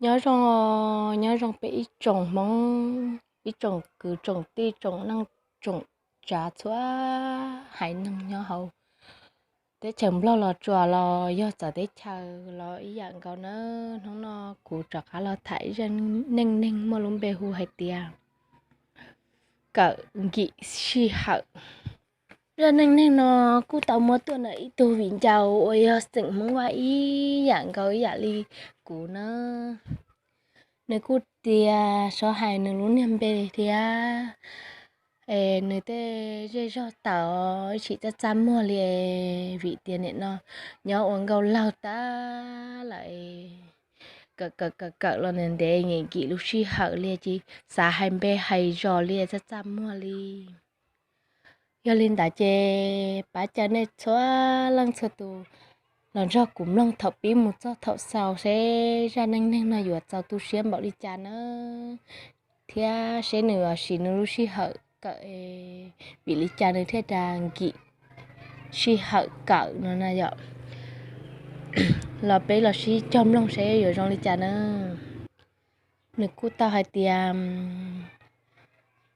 Nyob zoo, nyob zoo peb ib tsoom Hmoob, ib tsoom kwv tsoom tij, tsoom neej tsoom tsav, txhua haiv neeg nyob hauv teb chaws Nplog los tsuas los yog txawv teb chaws los ib yam nkaus nawb. Hnub no kuv rov qab los tham zaj neej neeg muaj lub npe hu hais tias kawm nkim sij hawm. Zaj neej neeg no kuj tau muab tuaj ntawm ib tug viv ncaus uas yog xeem Hmoob Vaj ib yam nkaus ib yam li kuv nawb. Nws kuj tias xyov hais nws lub niag npe thiab, es nws tej zej zog tawm ib tsis txaj txaj muag li, vim tias nim no nyob ua nkauj laug tag lawm, kawm kawm kawm kawm los ntev ntev, nkim nkim lub sij hawm li tsis xav hais npe hais zos li, txaj txaj muag li. Yog li ntawd ces pab caw nej txhua leej txhua tus los nrog kuv mloog thaum pib mus txog thaum xaus seb zaj neej neeg no yuav txaus tu siab npaum li cas nawb, thiab seb nws los siv nws lub sij hawm kawm vim li cas nws thiaj li nkim sij hawm kawm no na yom. Los peb los sib cog mloog seb yuav zoo li cas na. Nws kuj tau hais tias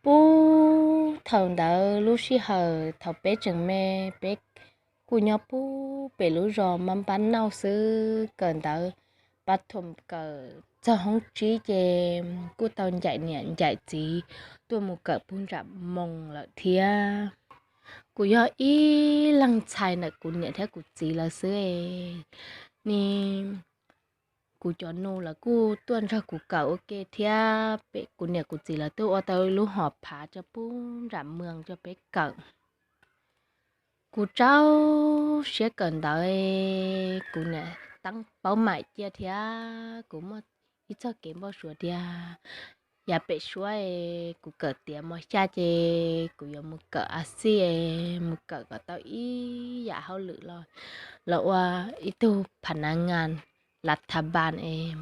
puag thaum ntawd lub sij hawm thaum peb tseem me, peb kuj nyob puag pem lub zos Mab Npab Nauj xwb, kawm ntawv pa thum kawm txog hoob tsib ces kuj tau ncaim niam ncaim txiv tuaj mus kawm puag nram Moos lawm thiab. Kuv yog ib leeg ntxhais ntawm kuv niam thiab kuv txiv lawv xwb, ne kuv cov nus lawv kuj tuaj nrog kuv kawm ua ke thiab, pem kuv niam kuv txiv lawv tuaj ua tau lub hom phav rau puag nram Moos rau peb kawm. Kuv tsau siab kawm ntawv, kuv niam teeb paub maim cia thiab kuv muaj ib txoj kev npau suav tias yav pem suab kuv kawm tiav mos xya ces kuv yuav mus kawm a xij, mus kawm kom tau ib yam hauj lwm los, los ua ib tug pha nav ngas lav tha npas es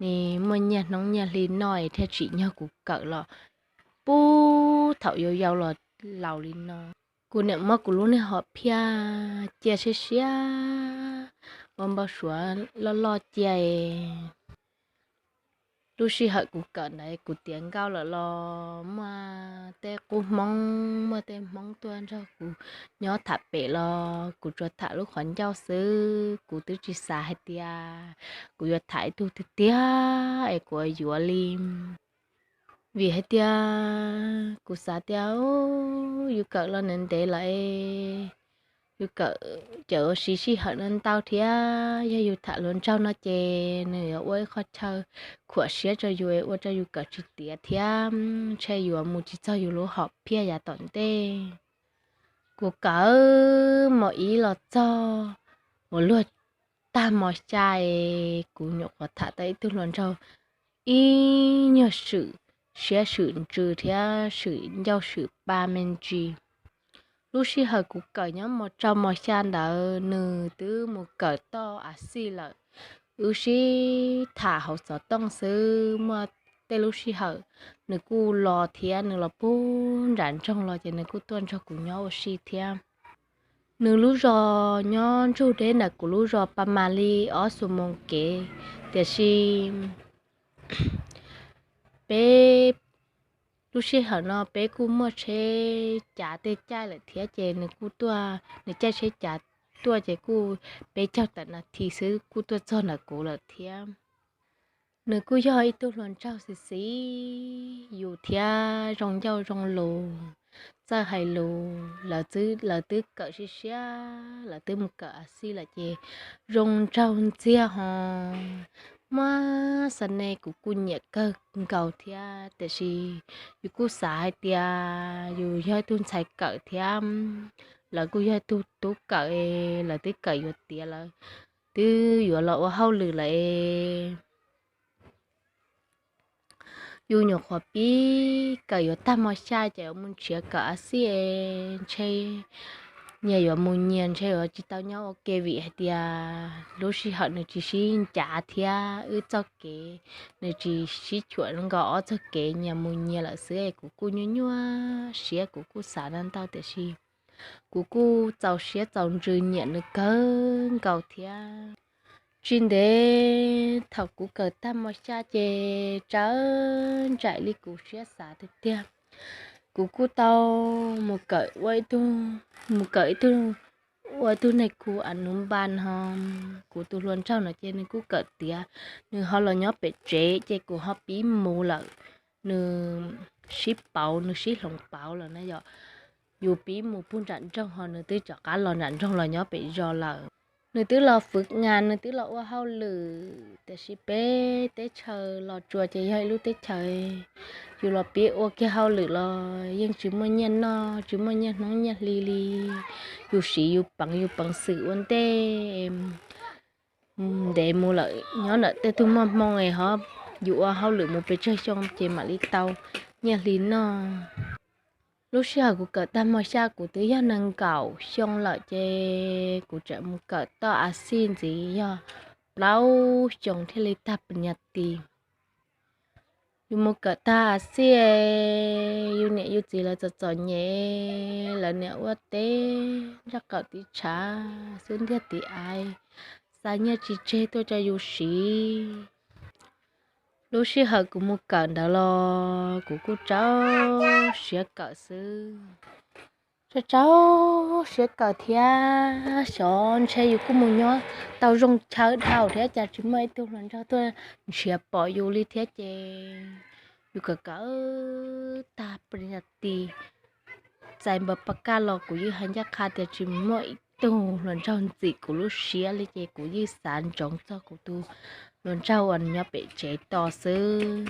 ne muaj nyiaj hnub nyiaj hli noj es thiaj tsim nyog kuv kawm los puag thaum yau yau los laus li no. Kuv niam muab kuv lub niag hom phiaj cia siab siab ua npau suav loj loj cia es lub sij hawm kuv kawm ntawd kuv tiav nkauj lawm los muaj tej qub Hmoob, muaj tej Hmoob tuaj nrog kuv nyob tham pem los kuv tsuas tham lub qhov ncauj xwb, kuv twb tsis xav hais tias kuv yuav tham ib tug tiag tiag es kuv yuav li. Vim hais tias kuv xav tias yus kawm los ntev ntev lawm, yus kawm ces ua siv sij hawm no ntau thiab, yog yus tham hluas nraug no ces nws yuav ua ib qho chaw khuam siab rau yus ua rau yus kawm tsis tiav thiab ntshe yuav mus tsis txog yus lub hom phiaj yav tom ntej. Kuv kawm mos ib los txog uas luag tag mos xya es kuv nyuam qhuav tham tau ib tug hluas nraug ib nyuag swm siab swm ntsws thiab swm ncauj swm pa me ntsis. Lub sij hawm kuv kawm nyob mos rau mos xya ntawd nws twb mus kawm toj a xij lawm. Wb sib tham hauv xov tooj xwb, muaj tej lub sij hawm nws kuj los thiab, nws los puag nram nroog los ces nws kuj tuaj nrog kuv nyob ua si thiab. Nws lub zos nyob ntsug deb ntawm kuv lub zos pas mas li ob xuab moos kev, tiam sis peb lub sij hawm no peb kuj muaj tsheb cav tej caij lawm thiab ces nws kuj tuaj, nws caij tsheb cav tuaj ces kuj peb caug tawm nas this xwb kuj tuaj txog ntawm kuv lawm thiab. Nws kuj yog ib tug hluas nraug xiv xiv yus thiab zoo ncauj zoo lus, txawj hais lus, lawv twb kawm siab siab, lawv twb mus kawm a xij lawm ces zoo nraug ntxiag ho muaj xa ne kuv kuj nyiam kawg nkaus thiab, tiam sis yus kuj xav hais tias yus yog ib tug ntxhais kawm thiab, lawv kuj yog ib tug tub kawm, lawv twb kawm yuav tiav lawm, twb yuav los ua hauj lwm lawm es yus nyuam qhuav pib kawm yuav tag mos xya ces yuav mus nrhiav kawm a xij es ntshe nyias yuav mus nyias, ntshe yuav tsis tau nyob ua ke vim hais tias lub sij hawm nws tsis sib ncav thiab wb txoj kev nws tsis sib cuam nkaus, ob txoj kev nyias mus nyias lawm xwb es kuv kuj nyuaj nyuaj siab, kuv kuj xav ntau ntau tiam sis kuv kuj txaus siab txaus ntsws nyiam nws kawg nkaus thiab. Tsis ntev thaum kuv kawm tag mos xya ces tsawv ntsais li kuv siab xav tiag tiag. Kuv kuj tau mus kawm ua ib tug, mus kawm ib tug, ua ib tug neeg khu a nuv npas ho. Kuv tus hluas nraug no ces nws kuj kawm tiav, nws ho los nyob pem tsev ces kuv ho pib mus lawm. Nws sib pauv, nws sib hloov pauv lawm na yom. Yus pib mus pug nram nroog ho nws twb rov qab los nram nroog los nyob pem zos lawm. Nws twb los fwv nas, nws twb los ua hauj lwm, tiam sis peb teb chaws Los Tsuas ces yog ib lub teb chaws yus los pib ua kiag hauj lwm los yeej tsis muaj nyiaj noj, tsis muaj nyiaj hnub nyiaj hli li. Yus siv yus peev, yus peev xwm ua ntej ntev mus lawm, nyob ntawm tej tug muaj hmoo es ho yus ua hauj lwm mus pes tsawg xyoo ces mam li tau nyiaj hli noj. Lub sij hawm kuv kawm tag mos xya kuv twb yog nees nkaum xyoo lawm ces kuv tseem mus kawm toj a xij ntxiv yog plaub xyoo thiaj li tag pes nyas tis. Yus mus kawm tag a xij, yus niam yus txiv lawv txom txom nyem, lawv niam ua teb nraj qaum tiv tshav xub ntiag tiv aiv, xa nyiaj tsis tseg tuaj rau yus siv. Lub sij hawm kuv mus kawm ntawd los kuv kuj rau siab kawm xwb. Rau rau siab kawm thiab, xyov ntshe yus kuj mus nyob tau zoo chaw dhau thiab cas tsis muaj ib tug hluas nraug tuaj nrhiav pom yus li thiab ces yus kawm kawm tag pes nyas tis txais npav pas kaj los kuv yeej hais ncaj qha tias tsis muaj ib tug hluas nraug ntxim kuv lub siab li ces kuv yeej xav ntsoov txog kuv tus hluas nraug uas nyob pem tsev tos xwb.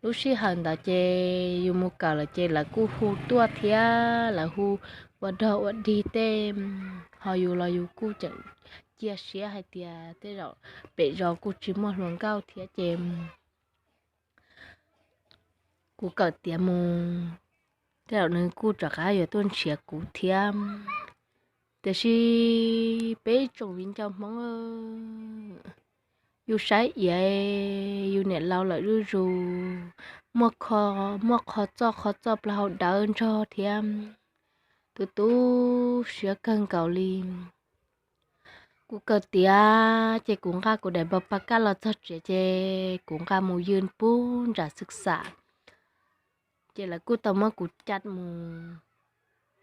Lub sij hawm ntawd ces yus mus kawm lawm ces lawv kuj hu tuaj thiab, lawv hu ua dog ua dig tej, ho yus los yus kuj tseem cia siab hais tias tej zaum pem zos kuj tsis muaj hluas nkauj thiab ces kuv kawm tiav mus, tej zaum nws kuj rov qab yuav tuaj nrhiav kuv thiab. Tiam sis peb tsoom viv ncaus Hmoob, yus saib iav, yus niam laus lawm zuj zus, muaj qhov txoj qhov txoj plaub hau dawb nrog thiab, tu tu siab kawg nkaus li. Kuv kawm tiav ces kuv nqa kuv daim npav pas kaj los txog tsev ces kuv nqa mus ywg pub nram xwm xam, ces lawv kuj tau muab kuv caj mus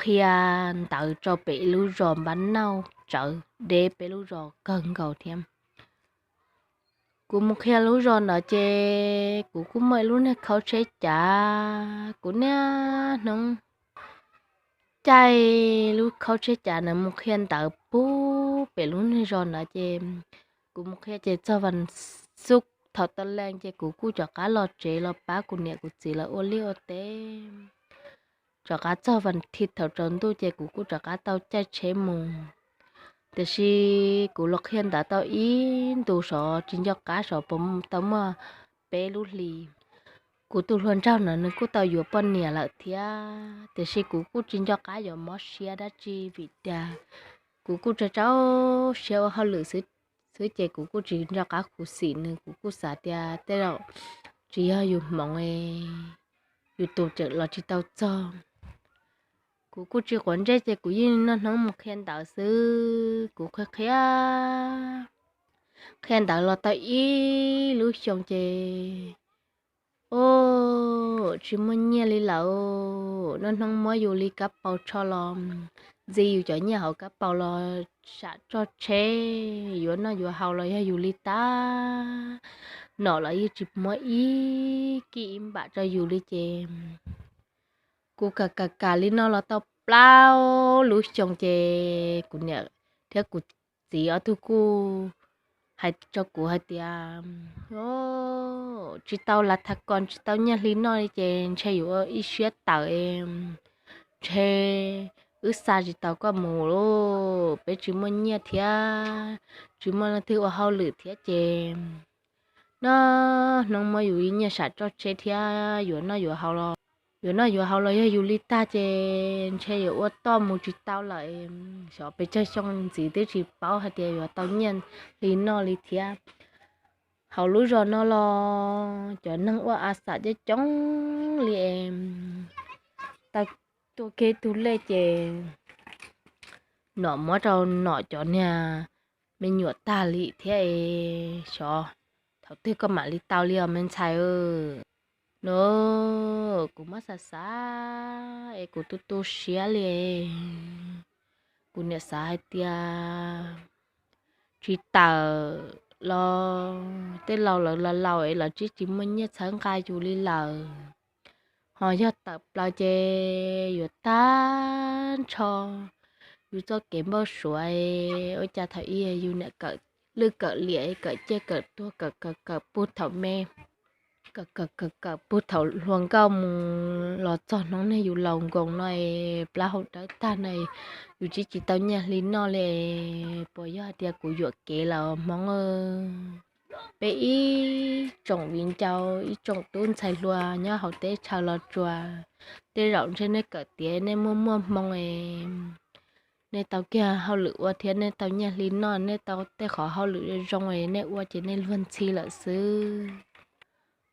qhia ntawv rau pem lub zos Npab Nauj Tsawv, deb peb lub zos kawg nkaus thiab. Kuv mus qhia lub zos ntawd ces kuv kuj muaj ib lub niag khaub tsheb cav, kuv niaj hnub caij lub khaub tsheb cav ntawd mus qhia ntawv pub pem lub niag zos ntawd ces kuv mus qhia ces txog vas xuj thaum tas lees ces kuv kuj rov qab los tsev los pab kuv niam kuv txiv lawv ua liaj ua teb. Rov qab txog vas thiv thaum tsaus ntuj ces kuv kuj rov qab tau caij tsheb mus. Tiam sis kuv los qhia ntawv tau ib ntus sov tsis nco qab sov puas tau muaj peb lub hlis. Kuv tus hluas nraug ntawd nws kuj tau yuav poj niam lawm thiab, tiam sis kuv kuj tsis nco qab yuav mob siab dab tsi vim tias kuv kuj rau rau siab ua hauj lwm xwb, xwb ces kuv kuj tsis nco qab khuv xim nws, kuv kuj xav tias tej zaum tsis yog yus hmoov, yus tus tseem los tsis tau txog. Kuv kuj tsis quav ntsej ces kuv yeej noj hnub mus qhia ntawv xwb, kuv qhia qhia, qhia ntawv los tau ib lub xyoo ces, o, tsis muaj nyiaj li lawm, noj hnub muab yus li kab paus tsho los ntxiv yus cov nyiaj hauv kab paus los sam tso tsheb, yuav noj yuav haus los yog yus li tag, nom los yeej tsis muab ib kij ib npam rau yus li ces kuv kam kam kam li no los tau plaub lub xyoo ces kuv niam thiab kuv txiv ob tug kuj hais rau kuv hais tias, o, tsis tau lav thas kos tsis tau nyiaj hli noj li ces ntshe yuav ua ib siab tawm, ntshe wb xa tsis tau koj mus lauj, peb tsis muaj nyiaj thiab tsis muaj leej twg ua hauj lwm thiab ces noj hnub muab yus li nyiaj sam tso tsheb thiab yuav noj yuav haus los, yuav noj yuav haus los yog yus li tag ces ntshe yuav ua toj mus tsis tau lawm. Xyov pes tsawg xyoo ntxiv twb tsis paub hais tias yuav tau nyiaj hli noj li thiab. Hauv lub zos no los cov neeg ua a xam coob coob li es tau tuaj kiag tug lej ces nom muab rau nom cov niag me nyuam tag li thiab es xyov thaum twg koj mam li tau li os me ntxhais. No kuv muab xav xav es kuv tu tu siab li. Kuv niam xav hais tias tsis tawm los tej laus lawv laus es los tsis tsis muaj nyiaj txhawb nqa yus li lawm. Ho yog tawm plaws ces yuav tag nrho yus txoj kev npau suav, ua cas thaum ub yus niam kawm lwj kawm liam, kawm ciaj kawm tuag, kawm kawm kawm puag thaum me, kawm kawm kawm kawm puag thaum hluas nkauj mus los txog hnub niag yus laus nkoos no es plaub hau dawb tag no, yus tsis tsis tau nyiaj hli noj li. Puas yog hais tias kuv yuam kev lawm Hmoob? Peb ib tsoom viv ncaus ib tsoom tub ntxhais hluas nyob hauv teb chaws Los Tsuas, tej zaum ntshe nej kawm tiav nej muaj muaj hmoo es nej tau kiag hauj lwm ua thiab nej tau nyiaj hli noj, nej tau tej qhov hauj lwm zoo es nej ua ces nej luag ntxhi lawm xwb.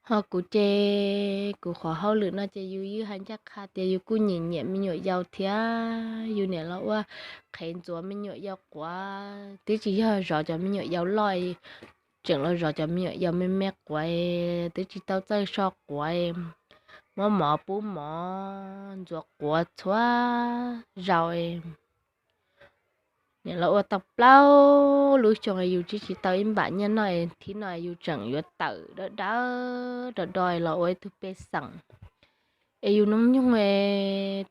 Ho kuv ces kuv qhov hauj lwm no ces yus ywj hais ncaj qha tias yus kuj nyiam nyiam me nyuam yaus thiab. Yus niam los ua qhev ntxuav me nyuam yaus quav, twb tsis yog zov cov me nyuam yaus loj, tseem los zov cov me nyuam yaus me me quav, twb tsis tau txawj so quav, muab mov pub mov ntxuav quav txhua zaus. Niam los ua tau plaub lub xyoo yus tsis tsis tau ib npam nyiaj noj, thib no yus tseem yuav tawm dawb dawb do do los ua ib tug pej xeem. Es yus hnub nyoog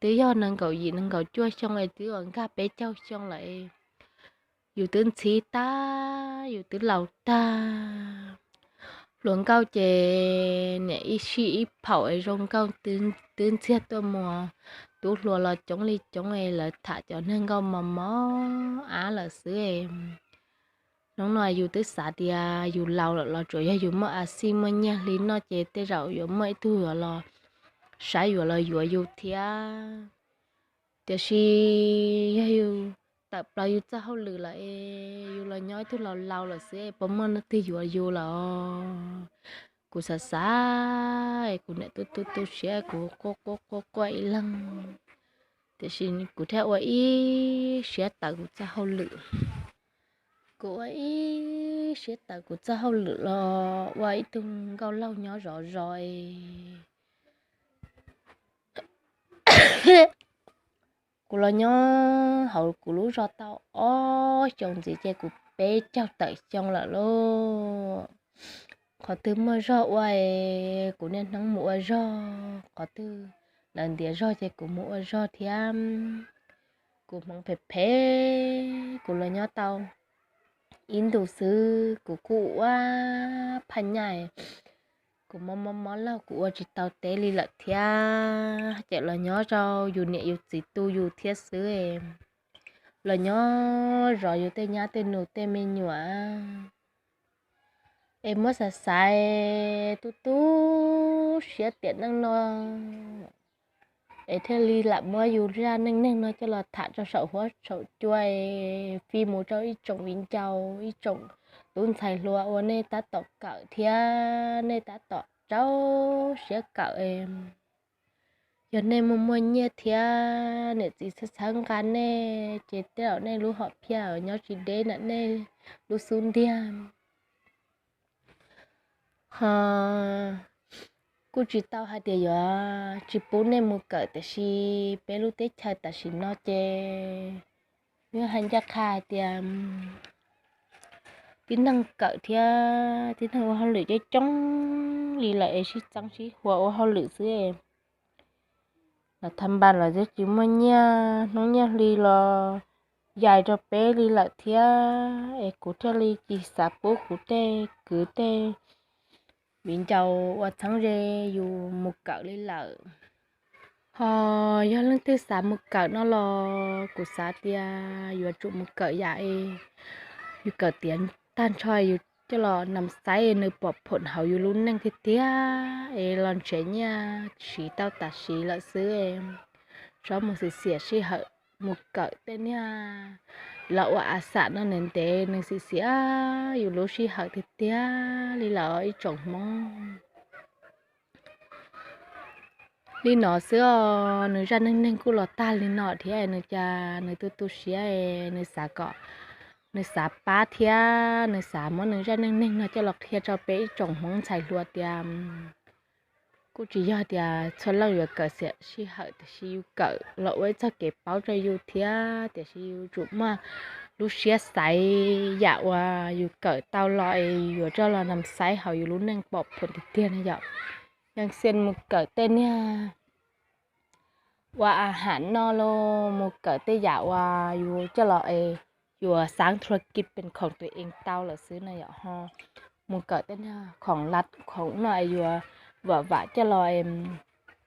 twb yog nees nkaum yim nees nkaum cuaj xyoo es twb ua nkag peb caug xyoo lawm. Yus twb ntxhib tag, yus twb laus tag. Hluas nkauj ces niam ib sij ib phaum es zoo nkauj twb ntxiag tuaj mus, tub hluas los coob li coob es lawv tham cov neeg nkauj mos mos ab lawm xwb. Hnub no yus twb xav tias yus laus lawm los tsuas yog yus muaj a xij muaj nyiaj hli noj ces tej zaum yuav muaj ib tug yuav los saib yuav los yuav yus thiab. Tiam sis yog yus tawm plaws yus txoj hauj lwm lawm es yus los nyob ib tug laus laus lawm xwb es puas muaj leej twg yuav yus lawm? Kuv xav xav es kuv niam tu tu tu siab, kuv quaj quaj quaj quaj ib leeg. Tiam sis kuv thiaj ua ib siab tawm kuv txoj hauj lwm. Kuv ua ib siab tawm kuv txoj hauj lwm los ua ib tug nkauj laug nyob zov zos. Kuv los nyob hauv kuv lub zos tau ob xyoos ntxiv ces kuv peb caug tawm xyoo lawm lauj. Qhov twg muaj zog ua, kuv niaj hnub mus ua zog, qhov twg lawv ntiav zog ces kuv mus ua zog thiab. Kuv hmoov phem phem, kuv los nyob tau ib ntus xwb kuv kuj ua phaj nyaj, kuv mob mob mob laug kuv ua tsis tau teb li lawm thiab. Ces los nyob rau yus niam yus txiv tu yus thiab xwb. Los nyob zov yus tej nyab tej nus tej me nyuam es muab xav xav tu tu siab tiam neej no es thiaj li lam muab yus zaj neej neeg no coj los tham rau saum huab saum cua, fij mus rau ib tsoom viv ncaus ib tsoom tub ntxhais hluas uas nej tab tom kawm thiab nej tab tom rau siab kawm. Yog nej muaj muaj nyiaj thiab niam txiv txhawb txhawb nqa nej ces tej zaum nej lub hom phiaj nyob tsis deb ntawm nej lub xub ntiag. Ho kuj tsis tau hais tias yuav tsis pub nej mus kawm tiam sis peb lub teb chaws tam sim no ces yeej hais ncaj qha hais tias tib neeg kawm thiab tib neeg ua hauj lwm coob coob li lawm es sib txeeb sib hua ua hauj lwm xwb. Los thaj npas los twb tsis muaj nyiaj hnub nyiaj hli los yais rau peb li lawm thiab es kuv thiaj li tsis xav pub kuv tej kwv tej viv ncaus ua txheeb ze yus mus kawm li lawm. Ho yog leej twg xav mus kawm no los kuv xav tias yuav tsum mus kawm yam es yus kawm tiav tag nrho yus coj los nam xaiv nws pom phom hauv yus lub neej tiag tiag es los nrhiav nyiaj siv tau tam sim lawm xwb. Txhob mus xiam xiam sij hawm mus kawm tej niag los ua a xam no ntev ntev, nws xiam xiam yus lub sij hawm tiag tiag li lawm ib tsoom Hmoob. Li no xwb os, nws zaj neej neeg kuj los tag li no thiab nws cas nws tu tu siab, nws xav kom nws xav pab thiab nws xav muab nws zaj neej neeg no coj los qhia rau peb ib tsoom Hmoob ntxhais hluas tias kuj tsis yog tias txhua leej yuav kawm xiam sij hawm, tiam sis yus kawm los ua ib txoj kev paub rau yus thiab, tiam sis yus tsum muaj lub siab xaiv yam uas yus kawm tau los es yuav coj los nam xaiv hauv yus lub neej pom phuam tiag tiag no yom. Yeej xij mus kawm tej niag ua a ham noj los mus kawm tej yam uas yus coj los es yuav xaav thua kij pes khoom tus eev tau lawm xwb no yom. Ho mus kawm tej niag khoom lat khoom noj es yuav vam vam coj los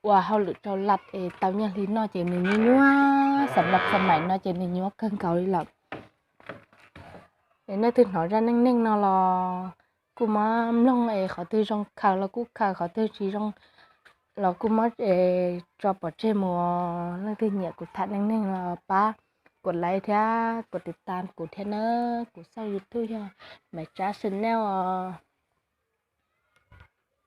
ua hauj lwm rau lat es tau nyiaj hli noj ces nws nyuaj nyuaj, xam lab xam maim no ces nws nyuaj kawg nkaus li lawm. Es nej twg hnov zaj neej neeg no los kuj muab mloog es qhov twg zoo khaws los kuj khaws, qhov twg tsis zoo los kuj muab tso pov tseg mus. Leej twg nyiam kuv tham neej neeg los pab kuv like thiab kuv tiv tam kuv thiab nawb. Kuv xauj YouTube yog Maiv Tsab Channel os.